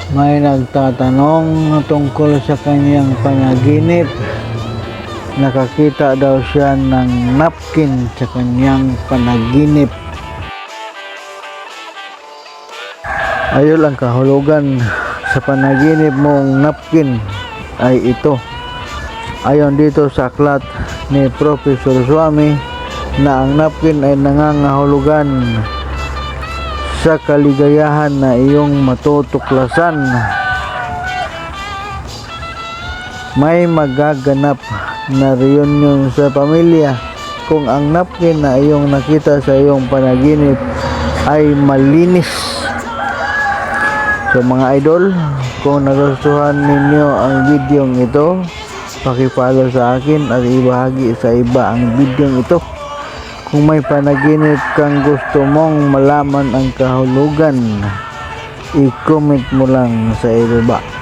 May nagtatanong tungkol sa kanyang panaginip. Nakakita daw siya ng napkin sa kanyang panaginip. Ayun, ang kahulugan sa panaginip mong napkin ay ito. Ayon dito sa aklat ni Professor Swami na ang napkin ay nangangahulugan sa kaligayahan na iyong matutuklasan. May magaganap na reunion sa pamilya kung ang napkin na iyong nakita sa iyong panaginip ay malinis. So mga idol, kung nagustuhan ninyo ang videong ito, paki-follow sa akin at ibahagi sa iba ang videong ito. Kung may panaginip kang gusto mong malaman ang kahulugan, i-comment mo lang sa ibaba.